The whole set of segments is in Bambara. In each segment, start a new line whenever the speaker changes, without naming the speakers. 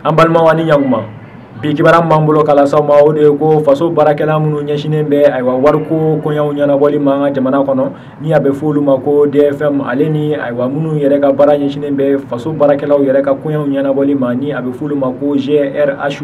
An balimaw ani ɲankuma, bi kibaruya min b'an bolo k'a lase aw ma, o de ye ko faso baarakɛla minnu ɲɛsinnen bɛ ayiwa wariko koɲɛw ɲɛnabɔli ma an ka jamana kɔnɔ, ni a bɛ fɔ olu ma ko DFM, ale ni ayiwa minnu yɛrɛ ka baara ɲɛsinnen bɛ faso baarakɛlaw yɛrɛ ka koɲɛw ɲɛnabɔli ma, ni a bɛ fɔ olu ma ko GRH,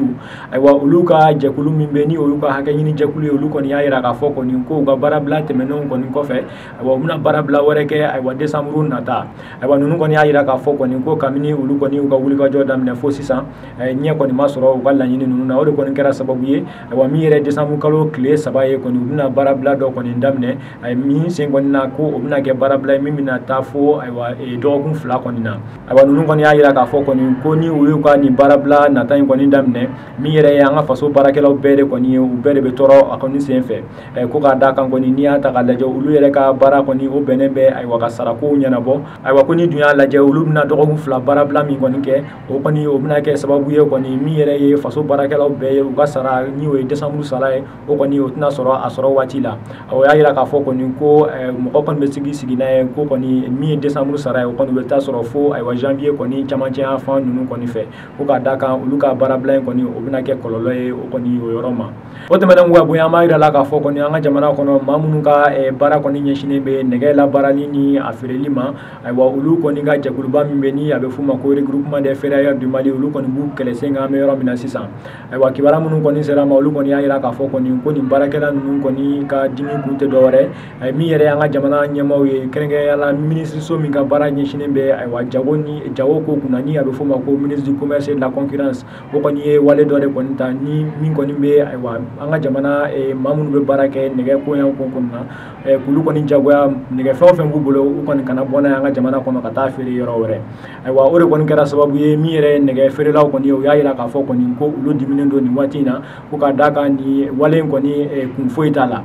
ayiwa olu ka jɛkulu min bɛ ni olu ka hakɛ ɲini jɛkulu ye, olu kɔni y'a jira k'a fɔ kɔni ko u ka baarabila tɛmɛnenw kɔni kɔfɛ, ayiwa u bɛna baarabila wɛrɛ kɛ ayiwa décembre nata. Ayiwa ninnu kɔni y'a jira k'a fɔ kɔni ko kabini olu kɔni y'u ka wulikajɔ daminɛ fo sisan, ɲɛ kɔni ma sɔrɔ u ka laɲini ninnu na. O de kɔni kɛra sababu ye, ayiwa min yɛrɛ décembre kalo tile 3 ye kɔni, u bɛna baarabila dɔ kɔni daminɛ, min sen kɔni na ko o bɛna kɛ baarabila ye min bɛna taa fo ayiwa dɔgɔkun 2 kɔni na. Ayiwa ninnu kɔni y'a jira k'a fɔ kɔni ko ni u y'u ka nin baarabila nata in kɔni daminɛ, min yɛrɛ ye an ka faso baarakɛlaw bɛɛ de kɔni ye, u bɛɛ de bɛ tɔɔrɔ a kɔni sen fɛ. Ko k'a da kan kɔni, n'i y'a ta k'a lajɛ, olu yɛrɛ ka baara kɔni o bɛnnen bɛ ayiwa ka sarakow ɲɛnabɔ. Ayiwa ko ni dun y'a lajɛ, olu bɛna dɔgɔkun 2 baarabila min kɔni kɛ, o kɔni o bɛna kɛ sababu ye kɔni min yɛrɛ ye faso baarakɛlaw bɛɛ ye, u ka sara ni o ye décembre sara ye, o kɔni o tɛna sɔrɔ a sɔrɔ waati la. O y'a jira k'a fɔ kɔni ko mɔgɔ kɔni bɛ sigi sigi n'a ye ko kɔni min ye décembre sara ye, o kɔni bɛ taa sɔrɔ fo ayiwa janvier kɔni camancɛ yan fan ninnu kɔni fɛ, ko k'a da kan olu ka baarabila in kɔni o bɛna kɛ kɔlɔlɔ ye o kɔni o yɔrɔ ma. O tɛmɛnen kɔ ka bɔ yen, an b'a jira la k'a fɔ kɔni an ka jamana kɔnɔ, maa minnu ka baara kɔni ɲɛsinnen bɛ nɛgɛ labaarali ni a feereli ma, ayiwa olu kɔni ka jɛkuluba min bɛ ni a bɛ f'u ma ko regroupement des ferrailleurs du Mali, olu kɔni b'u kɛlɛ sen kan an bɛ yɔrɔ min na sisan. Ayiwa kibaruya minnu kɔni sera ma, olu kɔni y'a jira k'a fɔ kɔni ko nin baarakɛla ninnu kɔni ka dimi kun tɛ dɔwɛrɛ ye, min yɛrɛ y'an ka jamana ɲɛmaaw ye, kɛrɛnkɛrɛnnenya la minisiriso min ka baara ɲɛsinnen bɛ ayiwa jago ni jago ko kunna, ni a bɛ f'o ma ko ministre du commerce et de la concurrence, o kɔni ye wale dɔ de kɔni ta ni min kɔni bɛ ayiwa an ka jamana maa minnu bɛ baara kɛ nɛgɛ ko yan ko kɔni na, k'olu kɔni jagoya nɛgɛ fɛn o fɛn b'u bolo, u kɔni kana bɔ n'a ye an ka jamana kɔnɔ ka taa feere yɔrɔ wɛrɛ. Ayiwa o de kɔni kɛra sababu ye min yɛrɛ ye nɛgɛ feerelaw kɔni ye, u y'a jira k'a fɔ kɔni ko olu diminen don nin waati in na, ko k'a da kan nin wale in kɔni kun foyi t'a la.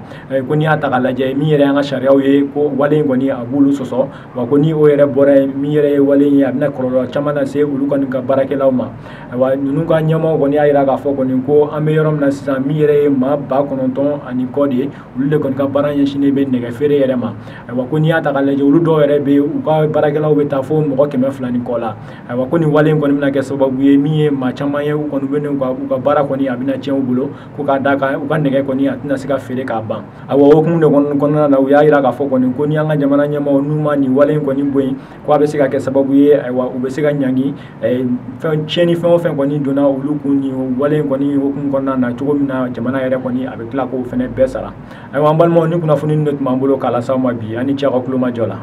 Ko n'i y'a ta k'a lajɛ, min yɛrɛ y'an ka sariyaw ye, ko wale in kɔni a b'olu sɔsɔ, wa ko ni o yɛrɛ bɔra yen, min yɛrɛ ye wale in ye, a bɛna kɔlɔlɔ caman lase olu kɔni ka baarakɛlaw ma. Ayiwa ninnu ka ɲɛmaaw kɔni y'a jira k'a fɔ kɔni ko an bɛ yɔrɔ min na sisan, min yɛrɛ ye maa 9000 ani kɔ de ye, olu de kɔni ka baara ɲɛsinnen bɛ nɛgɛ feere yɛrɛ ma. Ayiwa ko n'i y'a ta k'a lajɛ, olu dɔw yɛrɛ bɛ yen, u ka baarakɛlaw bɛ taa fo mɔgɔ 200 ni kɔ la. Ayiwa ko nin wale in kɔni bɛna kɛ sababu ye min ye maa caman ye, u kɔni bɛ u ka baara kɔni a bɛna tiɲɛ u bolo, ko k'a da kan u ka nɛgɛ kɔni a tɛna se ka feere k'a ban. Ayiwa o hukumu de kɔni kɔnɔna na, u y'a jira k'a fɔ kɔni ko ni an ka jamana ɲɛmaaw n'u ma nin wale in kɔni bɔ yen, ko a bɛ se ka kɛ sababu ye ayiwa u bɛ se ka ɲangi fɛn tiɲɛni fɛn o fɛn kɔni donna olu kun nin wale in kɔni hukumu kɔnɔna na, cogo min na jamana yɛrɛ kɔni a bɛ tila k'o fɛnɛ bɛɛ sara. Ayiwa an balimaw, ni kunnafoni de tun b'an bolo k'a lase aw ma bi, an ni ce aw ka tulomajɔ la.